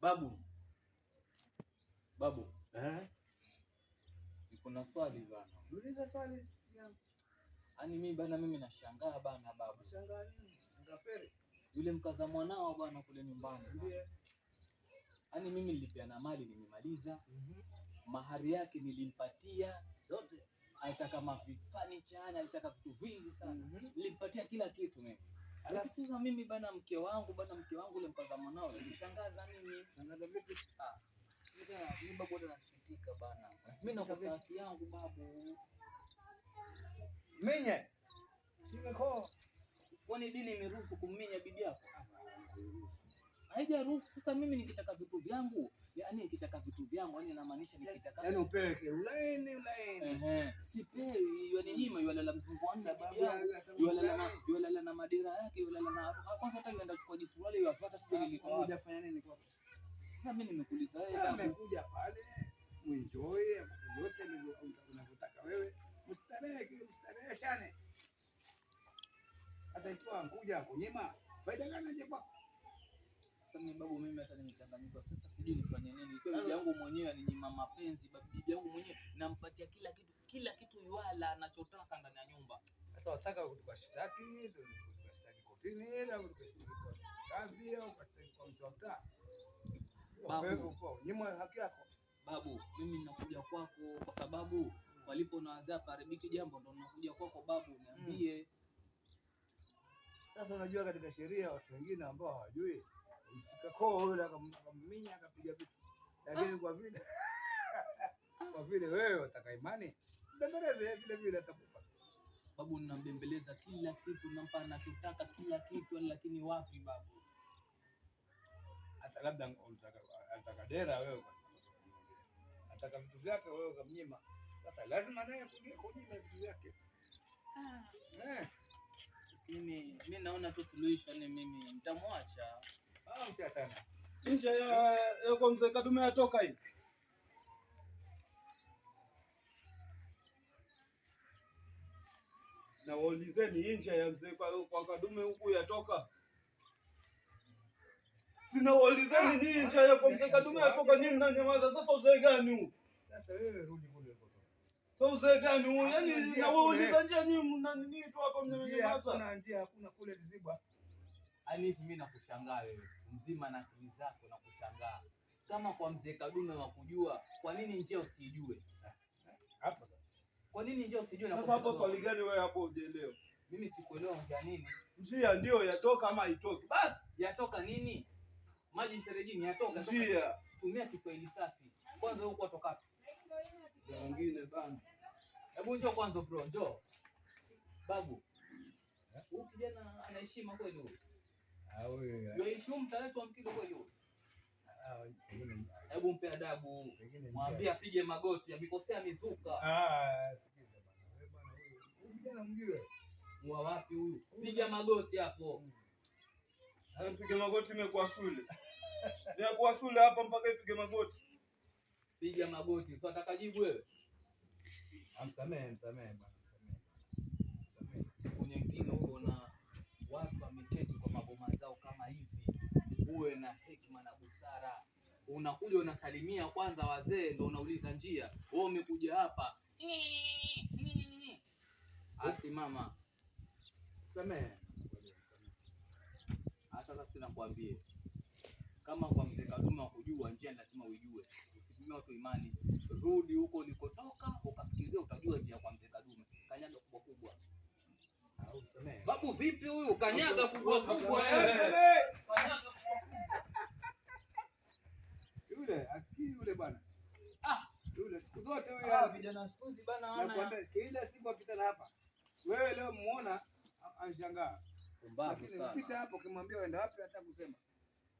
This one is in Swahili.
Babu, babu, Eh? niko na swali bana. Uliza swali. Yaani mimi bana, mimi nashangaa bana babu. Shangaa nini? Ngaferi. Yule mkaza mwanao bana kule nyumbani. Ndiye. Yaani mimi nilipeana mali nimemaliza. Mahari yake nilimpatia Yote. Alitaka mafanicha, yani alitaka vitu vingi sana. Nilimpatia kila kitu mimi. Alafu sasa mimi bana, mke wangu bana, mke wangu yule mkaza mwanao nilishangaza mimi. Shangaza vipi? Ah, mimi tena mimi babu hata nasikitika bana. Mimi nakosa haki yangu babu. Minye. Shika. Kwani dini imeruhusu kumminya bibi yako? Haijaruhusu. Sasa mimi nikitaka vitu vyangu, yaani nikitaka vitu vyangu, yaani namaanisha nikitaka Yaani upewe ulaini ulaini. Ehe, sipewi, yaninyima, yalala mzungu wangu Sababu bibi yangu. ya sababu Yalala na gani? yalala na madera yake, yalala na kwanza hata yenda chukua jisuruali yapata sijui nilitoa wapi. Hujafanya nini kwako? Sasa mimi nimekuuliza wewe babu. Amekuja pale uenjoy yote unavyotaka wewe, mstarehe kile mstareheshane. Sasa ikiwa ankuja kunyima, faida gani aje kwako? Sasa mimi babu, mimi hata nimechanganyika sasa, sijui nifanye nini. Ikiwa bibi yangu mwenyewe aninyima mapenzi, babu, bibi yangu mwenyewe nampatia kila kitu, kila kitu yuala anachotaka ndani ya nyumba. Sasa wataka tukashtaki, tukashtaki kotini, au tukashtaki kwa kadhi, au ukashtaki kwa mtu wa mtaa. Babu. Nyima haki yako. Babu, mimi nakuja kwako kwa sababu walipo na wazee paribiki jambo, ndo nakuja kwako babu, niambie. Sasa unajua katika sheria watu wengine ambao hawajui mfika koo yule akamminya akapiga vitu, lakini kwa vile kwa vile wewe wataka imani, mbembeleze vile vile atakupa. Babu, nambembeleza kila kitu, nampa anachotaka kila kitu, lakini wapi babu? Hata labda alitaka dera wewe ataka vitu vyake wewe ukamnyima. Sasa lazima naye kunyima vitu vyake. Mimi naona tu suluhisho ni mimi nitamwacha. Ah, msiatana. Insha ya kwa mzee Kadume yatoka hii. Na waulizeni inja ya mzee kwa Kadume huku yatoka. Sina waulizeni ni inja ya kwa mzee Kadume yatoka, nyinyi mnanyamaza. Sasa uzee gani huu? Sasa wewe rudi kule ulikotoka. Sasa uzee gani huu? Yaani na wauliza njia nyinyi mna nini tu hapa mnanyamaza? Hakuna njia, hakuna kule Lizibwa. Yaani mimi nakushangaa wewe, mzima na akili zako nakushangaa. Kama kwa mzee Kadume wa kujua, kwa nini njia usijue? Hapo sasa. Kwa nini njia usijue na Sasa hapo swali gani wewe hapo hujaelewa? Mimi sikuelewa njia nini? Njia ndio yatoka ama haitoki? Basi yatoka nini? Maji mferejini yatoka. Njia. Tumia Kiswahili safi. Kwanza huko watoka wapi? Wengine bana. Hebu njoo kwanza bro, njoo. Babu. Huyu kijana ana heshima kweli huyu? Ah, huyu. Yuheshimu mtaa wetu wa Mkido kweli huyu? Hebu mpe adabu. Mwambie apige magoti, amekosea mizuka. Ah, sikiza bana. Wewe bana huyu. Kijana mjue. Mwa wapi huyu? Piga magoti hapo. Sasa mpige magoti imekuwa shule. Imekuwa shule hapa mpaka ipige magoti. Piga magoti. Sio atakajibu wewe. Amsamehe, msamehe bwana, msamehe. Msamehe. Siku nyingine uko na watu wameketi kwa maboma zao kama hivi, uwe na hekima na busara. Unakuja unasalimia kwanza wazee, ndio unauliza njia. Wewe umekuja hapa. Asimama. Msamehe. Sasa sina kuambie. Kama kwa mzee Kadume kujua njia lazima uijue. Usipime watu imani. Rudi huko ulikotoka ukafikiria utajua njia kwa mzee Kadume. Kanyaga kubwa kubwa. Babu vipi huyu? Kanyaga kubwa kubwa wewe. Kanyaga kubwa kubwa. Yule asikii yule bwana. Ah, yule siku zote huyu. Ah, vijana siku hizi bana wana. Nakwambia kila siku apita na hapa. Wewe leo muona anshangaa. Pumbavu Lakini sana. ukipita hapo ukimwambia uenda wapi hata kusema.